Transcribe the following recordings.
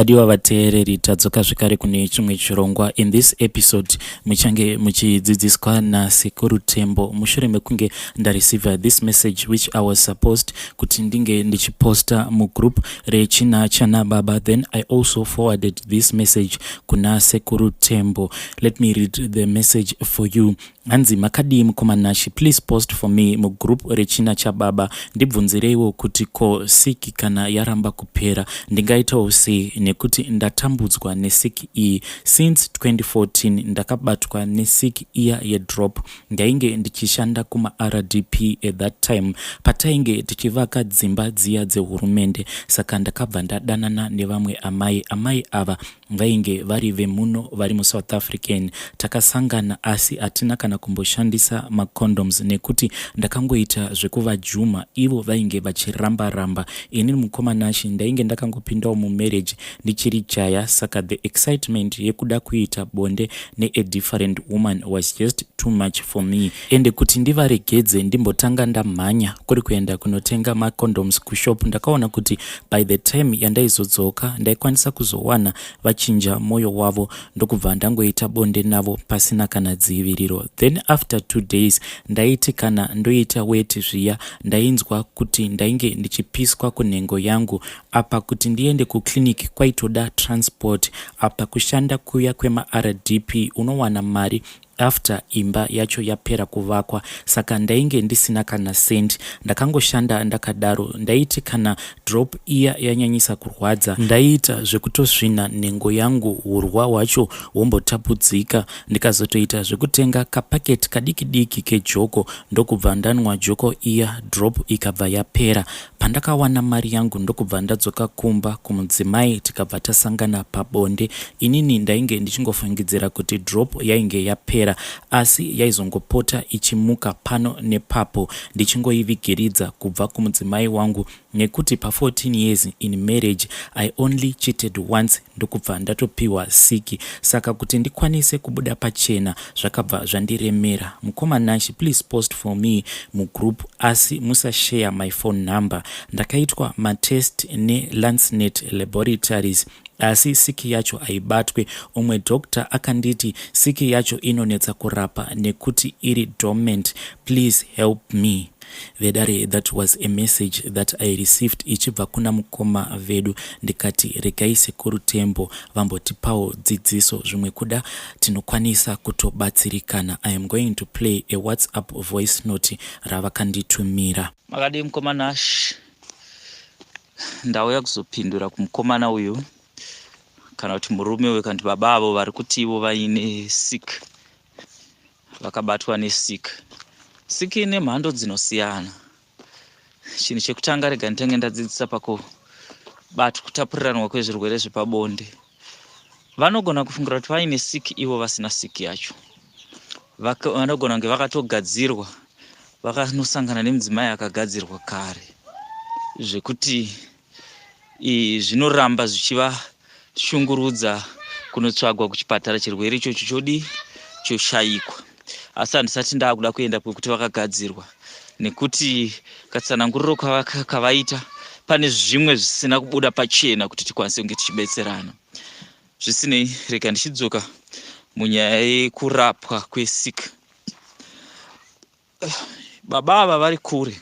Vadiwa vateereri, tadzoka zvekare kune chimwe chirongwa. In this episode muchange muchidzidziswa naSekuru Tembo mushure mekunge ndareceiva this message which I was supposed kuti ndinge ndichiposta mugroup rechina chana baba. Then I also forwarded this message kuna Sekuru Tembo. Let me read the message for you. Hanzi, "Makadii mukoma Nashi? Please post for me mugroup rechina chababa. Ndibvunzireiwo kuti ko siki kana yaramba kupera ndingaitawo sei, nekuti ndatambudzwa nesiki iyi since 2014. Ndakabatwa nesiki iya yedrop. Ndainge ndichishanda kumaRDP at that time, patainge tichivaka dzimba dziya dzehurumende. Saka ndakabva ndadanana nevamwe amai. Amai ava vainge vari vemuno, vari muSouth African. Takasangana, asi hatina kana kumboshandisa macondoms nekuti ndakangoita zvekuvajuma, ivo vainge vachiramba-ramba. Ini mukoma Nashi, ndainge ndakangopindawo mumarriage ndichiri jaya, saka the excitement yekuda kuita bonde nea different woman was just too much for me. Ende kuti ndivaregedze ndimbotanga ndamhanya kuri kuenda kunotenga macondoms kushop, ndakaona kuti by the time yandaizodzoka ndaikwanisa kuzowana vachinja mwoyo wavo. Ndokubva ndangoita bonde navo pasina kana dziviriro. Then after 2 days ndaiti kana ndoita weti zviya, ndainzwa kuti ndainge ndichipiswa kunhengo yangu. Apa kuti ndiende kuclinic kwaitoda transport. Apa kushanda kuya kwemaRDP unowana mari after imba yacho yapera kuvakwa, saka ndainge ndisina kana sendi. Ndakangoshanda ndakadaro. Ndaiti kana drop iya yanyanyisa kurwadza, ndaiita zvekutosvina nhengo yangu, urwa hwacho hwombotapudzika. Ndikazotoita zvekutenga kapaketi kadiki diki kejoko, ndokubva ndanwa joko iya, drop ikabva yapera. Pandakawana mari yangu, ndokubva ndadzoka kumba kumudzimai, tikabva tasangana pabonde. Inini ndainge ndichingofungidzira kuti drop yainge yapera, asi yaizongopota ichimuka pano nepapo, ndichingoivigiridza kubva kumudzimai wangu, nekuti pa14 years in marriage I only cheated once, ndokubva ndatopiwa siki. Saka kuti ndikwanise kubuda pachena zvakabva zvandiremera. Mukoma Nashi, please post for me mugroup, asi musashare my phone number. Ndakaitwa matest neLancet Laboratories, asi siki yacho haibatwe. Umwe doctor akanditi siki yacho inonetsa kurapa nekuti iri dormant. Please help me." Vedare, that was a message that I received ichibva kuna mukoma vedu. Ndikati regai Sekuru Tembo vambotipawo dzidziso, zvimwe kuda tinokwanisa kutobatsirikana. I am going to play a WhatsApp voice note ravakanditumira. Makadii mukoma Nash? Ndauya kuzopindura kumukomana uyu, kana kuti murume uyu, kana kuti baba avo vari kuti ivo vaine sick, vakabatwa nesick. Sick ine mhando dzinosiyana. Chinhu chekutanga, rega nditenge ndadzidzisa pakubatwa, kutapuriranwa kwezvirwere zvepabonde. Vanogona kufungira kuti vaine sick, ivo vasina sick yacho. Vanogona kunge vakatogadzirwa, vakanosangana nemudzimai akagadzirwa kare, zvekuti zvinoramba zvichivashungurudza. Kunotsvagwa kuchipatara, chirwere ichocho chodi choshayikwa. Asi handisati ndaakuda kuenda kwekuti vakagadzirwa, nekuti katsananguriro kavaita pane zvimwe zvisina kubuda pachena kuti tikwanise kunge tichibetserana. Zvisinei, rega ndichidzoka munyaya yekurapwa kwesick. Baba ava vari kure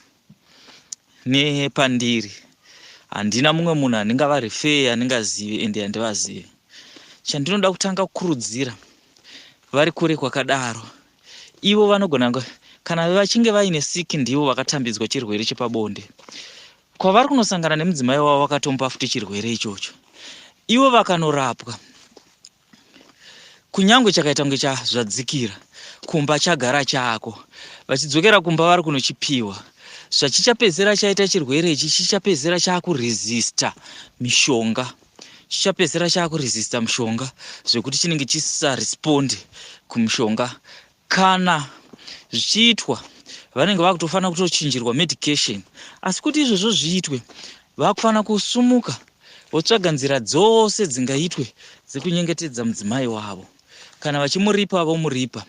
nepandiri, handina mumwe munhu andingavarefere andingazive, ende handivazive. Chandinoda kutanga kukurudzira, vari kure kwakadaro, ivo vanogona, kana vachinge vaine siki, ndivo vakatambidzwa chirwere chepabonde. Kwavari kunosangana nemudzimai wavo, vakatomupa futi chirwere ichocho. Ivo vakanorapwa, kunyange chakaita kunge zvadzikira kumba, chagara chako. Vachidzokera kumba, vari kunochipiwa. Zvachichapedzisira chaita chirwere ichi, chichapedzisira chaakuresista mishonga, chichapedzisira chaakuresista mishonga, zvekuti chinenge chisisarespondi kumushonga. Kana zvichiitwa, vanenge vakutofanira kutochinjirwa medication. Asi kuti izvozvo zviitwe, vakufanira kusumuka votsvaga nzira dzose dzingaitwe dzekunyengetedza mudzimai wavo. Kana vachimuripa, vomuripa,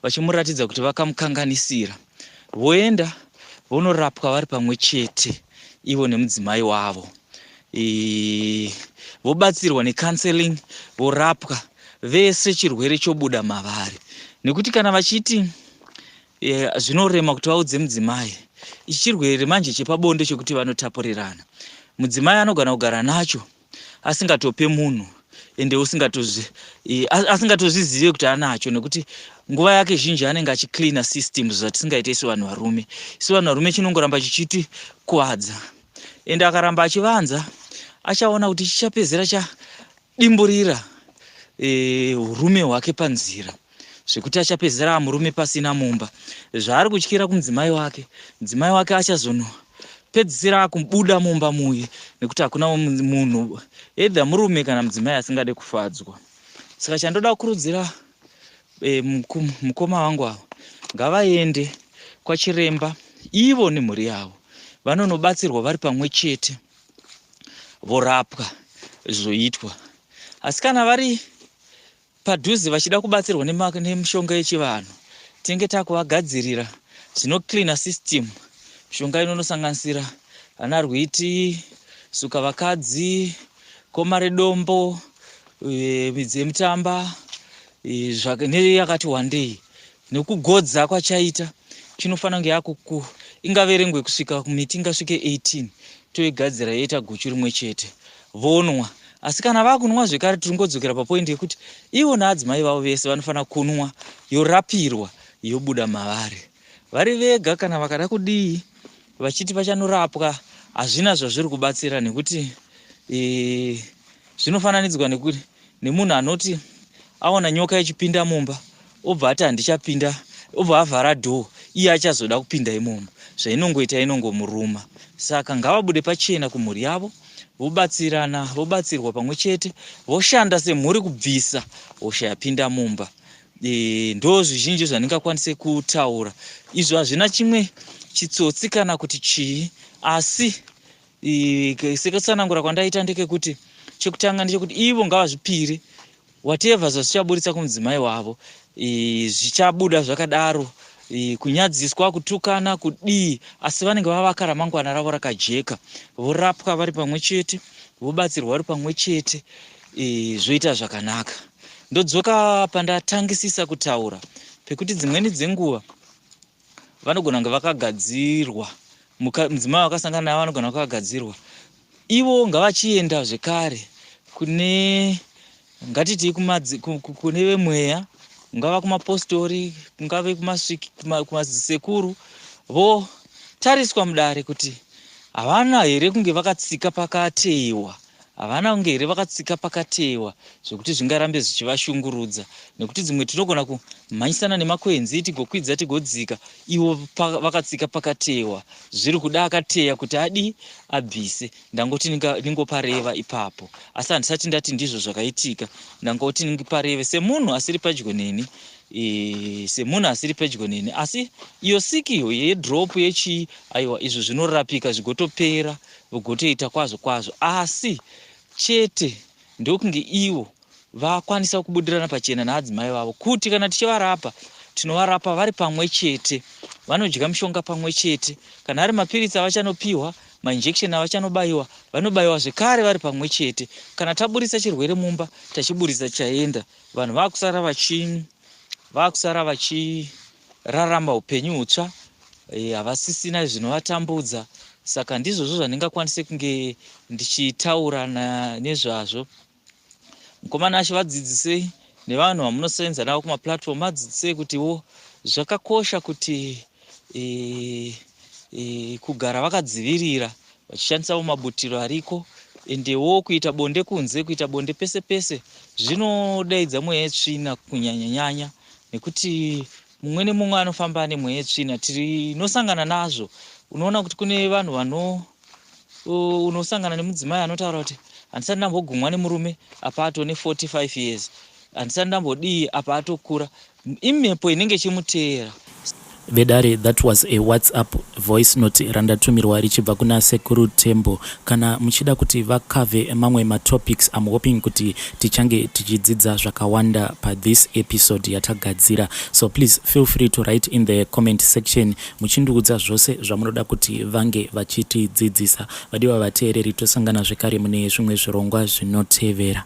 vachimuratidza kuti vakamukanganisira. Voenda vonorapwa vari pamwe chete, ivo nemudzimai wavo. Vobatsirwa necounseling, vorapwa vese, chirwere chobuda mavari. Nekuti kana vachiti zvinorema kuti vaudze mudzimai, ichi chirwere manje chepabonde chekuti vanotapurirana. Mudzimai anogona kugara nacho asingatope munhu, ende asingatozvizive kuti anacho, nekuti nguva yake zhinji anenge achicleana system, zvatisingaite isu vanhu varume. Isu vanhu varume chinongoramba chichiti kuvadza, ende akaramba achivanza achaona kuti chichapedzera chadimburira urume hwake panzira, zvekuti achapedzera murume pasina mumba. Zvaari kutyira kumudzimai wake, mudzimai wake achazonopedzisira akubuda mumba muye, nekuti hakuna munhu, either murume kana mudzimai, asingade kufadzwa. Saka chandoda kukurudzira mukoma vangu ava, ngavaende kwachiremba ivo nemhuri yavo, vanonobatsirwa vari pamwe chete, vorapwa, zvoitwa. Asi kana vari padhuze vachida kubatsirwa nemishonga yechivanhu, tinenge takuvagadzirira zvinocleana system. Mishonga inonosanganisira ana rwiti, suka vakadzi, koma redombo, midzi yemutamba neyakati wandei. Nekugodza kwachaita, chinofanira kunge yakuku ingaverengwe kusvika kumiti ingasvike 18, toigadzira yoita guchu rimwe chete, vonwa. Asi kana vakunwa zvekare, tiringodzokera papoindi yekuti ivo naadzimai vavo vese vanofanira kunwa, yorapirwa, yobuda mavari vari vega. Kana vakada kudii vachiti vachanorapwa, hazvina zvazviri kubatsira, nekuti zvinofananidzwa nekuti nemunhu anoti aona nyoka ichipinda mumba, obva ati handichapinda, obva avhara door, iye achazoda kupinda imomo. Zvainongoita, inongomuruma. Saka ngavabude pachena kumhuri yavo, vobatsirana, vobatsirwa pamwe chete, voshanda semhuri kubvisa hosha yapinda mumba. Ndo zvizhinji zvandingakwanise kutaura. Izvo hazvina chimwe chitsotsi kana kuti chii, asi sekutsanangura kwandaita ndekekuti chekutanga ndechekuti ivo ngavazvipire. Whatever zvazvichaburitsa kumudzimai wavo, zvichabuda zvakadaro, kunyadziswa, kutukana, kudii, asi vanenge vavaka ramangwana ravo rakajeka. Vorapwa vari pamwe chete, vobatsirwa vari pamwe chete, zvoita zvakanaka. Ndodzoka pandatangisisa kutaura pekuti dzimweni dzenguva vanogona kunge vakagadzirwa, mudzimai vakasangana navo vanogona vakagadzirwa. Ivo ngavachienda zvekare kune, ngatiti kune vemweya, kungava kumapostori, kungave kumasekuru, votariswa mudare kuti havana here kunge vakatsika pakateiwa, havana kunge here vakatsika pakateiwa zvekuti zvingarambe zvichivashungurudza. Nekuti dzimwe tinogona kumhanyisana nemakwenzi, tigokwidza, tigodzika, ivo vakatsika pakateiwa, zviri kuda akateya kuti adi abvise. Ndangoti ningopareva ipapo, asi handisati ndati ndizvo zvakaitika. Ndangoti ningipareve semunhu asiri pedyo neni, semunhu asiri pedyo neni. Asi iyo sick iyo yedrop yechii, aiwa, izvo zvinorapika, zvigotopera, vigotoita kwazvo kwazvo. Asi chete ndokunge ivo vakwanisa kubudirana pachena naadzimai vavo kuti kana tichivarapa, tinovarapa vari pamwe chete, vanodya mishonga pamwe chete. Kana ari mapiritsi avachanopiwa, mainjection avachanobayiwa, vanobayiwa zvekare vari pamwe chete. Kana taburisa chirwere mumba, tachiburisa, chaenda, vanhu vakusara vachirarama upenyu hutsva, havasisina zvinovatambudza. Saka ndizvozvo zvandingakwanise kunge ndichitaura nezvazvo. Mukomana achivadzidzisei nevanhu vamunosenza navo kumaplatform, vadzidzisei kutiwo zvakakosha kuti kugara vakadzivirira, vachishandisawo mabutiro ariko. Endewo kuita bonde kunze, kuita bonde pese pese, zvinodaidza mweya yetsvina kunyanyanyanya, nekuti mumwe nemumwe anofamba ane mweya yetsvina. Tinosangana nazvo. Unoona kuti kune vanhu vano unosangana nemudzimai anotaura kuti handisati ndambogumwa nemurume, apa atone 45 years, handisati ndambodii, apa atokura. Imhepo inenge ichimuteera. Vedare, that was a WhatsApp voice note randatumirwa richibva kuna Sekuru Tembo. Kana muchida kuti vakave mamwe matopics, I'm hoping kuti tichange tichidzidza zvakawanda pathis episode yatagadzira. So please feel free to write in the comment section muchindiudza zvose zvamunoda kuti vange vachitidzidzisa. Vadiwa vateereri, tosangana zvekare mune zvimwe zvirongwa zvinotevera.